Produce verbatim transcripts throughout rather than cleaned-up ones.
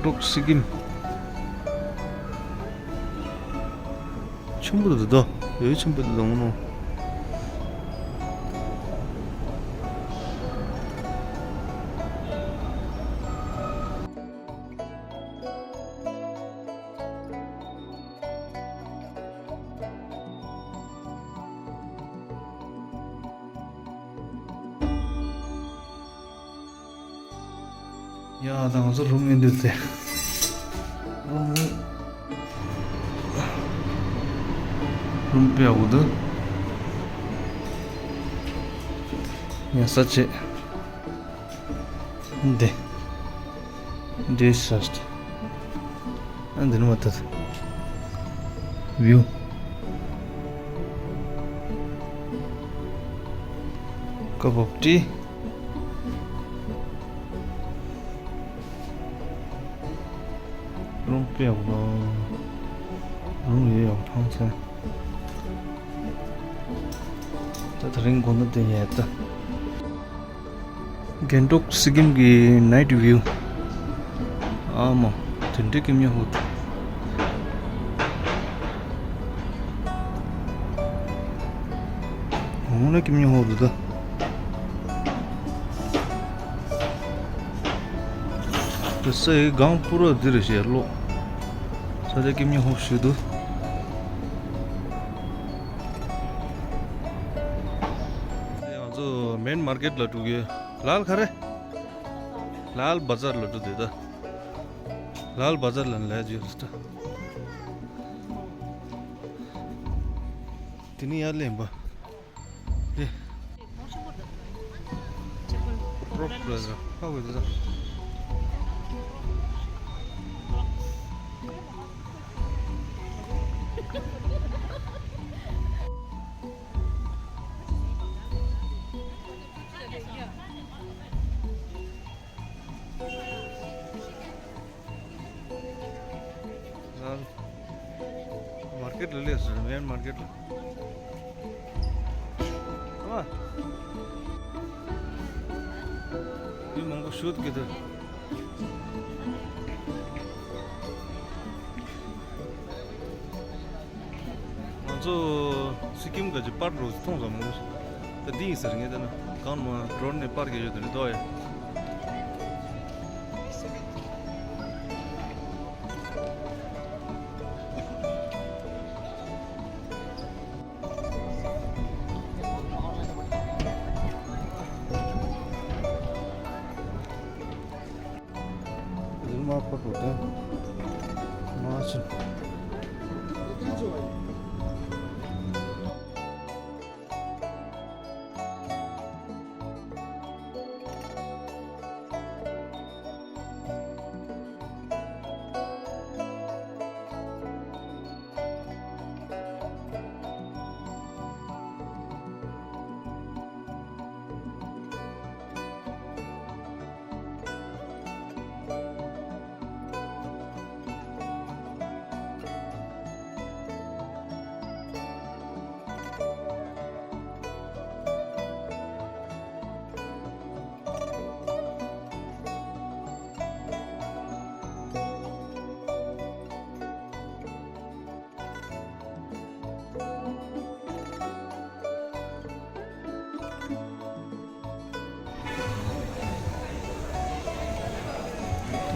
ཀྲོག་སི་ཀིམ། ཆེན་པོ་འདུག་དོ། ཡོད་ཆེན་པོ་འདུག་དོ་ངོ་མ། ཡ་ད་ང་ཚོ་རུམ་ཡིན་འདུག་ཟེ། རུམ་རུམ་དཔེ་ཡག་པོ་འདུག་ཡ་ས་ཆེ། འདི། འདི་ས་ཆེ། ཨ་འདི་ནི་མ་ཐད། བིའུ། ཀ་བོབ་ཏི། རུང་དཔེ་ཡག་པོ། རུང་ཡོད་ཡག་ཕངས་སེ། ད་དེ་རིང་དགོང་དག་དེ་ཡལ་ད། གྷན་ཊོག་སི་ཀིམ་གྱི་ནའིཊ་བིའུ། ཨ་མ། དེ་འདྲའི་སྐྱིད་མྱོང་ཧོ། འོང་ན་སྐྱིད་མྱོང་ཧོ་འདུག་ད། དེ་སའི་སྒང་པུ་ར་འདི་རེད་ཞེས་ཀློག་ས་ཆ་སྐྱིད་མྱོང་ཧོ་ཞིག་འདུག་ང་ཚོ་མེན་མར་ཀེཊ་ལ་འགྲོ་གི་ཡོད། ལཱལ་ག་རེ། ལཱལ་བ་ཛར་ལ་འགྲོ་དེ་ད། ལཱལ་བ་ཛར་ལ་ལས་ཇི་རེད་ད། དེ་ནི་ཡར་ལེན་པ། དེ། ཀྲོག་པ་ལ་ཧ་གོ་དེ་ད། ལཱལ། མར་ཀེཊ་ལ་སླེབས་སོང་། མེན་མར་ཀེཊ་ལ། ཨ། མི་མང་པོ་ཞིག་འདུག་གི་འདུག་ང་ཚོ་སི་ཀིམ་ག་ཅིག་པར་རུ་མཐོང་ཙམ་མོ། ད་འདི་ཡིན་ཟེར་ངས་ད་ན་གང་མ་ཌོ་རོན་ནས་པར་གྱི་ཡོད་དེ་ནི་ཏོ་ཡ།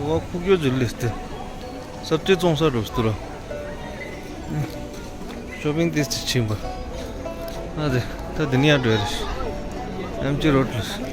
ཝ་ཁུག་ཡོད་ཟིག་ལིས་ཏེ། སབ་ཅི་བཙོང་ས་རུ་སྟུ་ར། ཤོ་པིང་ཏིས་ཏི་ཕྱིན་པ། ཨ་དེ། ད་དེ་ནི་ཡར་འགྲོ་ཡ་རེད། ཨེམ་ཅི་རོ་ཌི་ལ།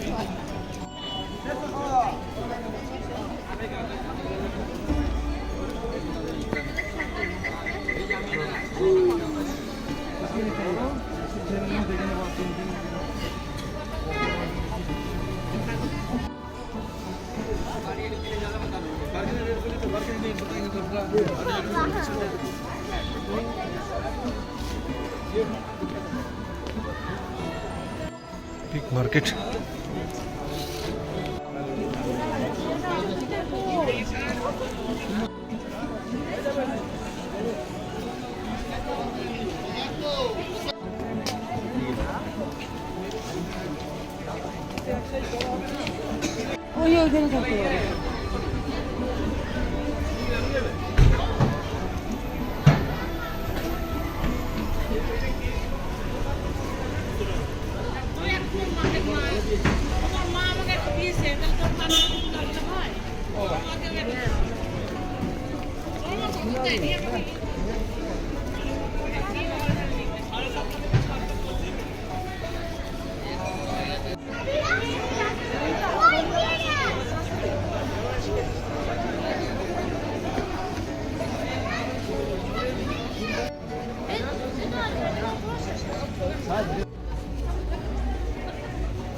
Big market.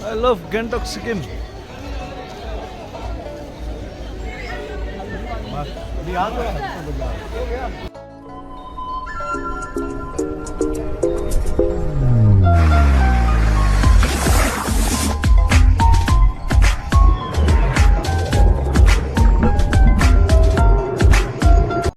I love Gangtok, Sikkim.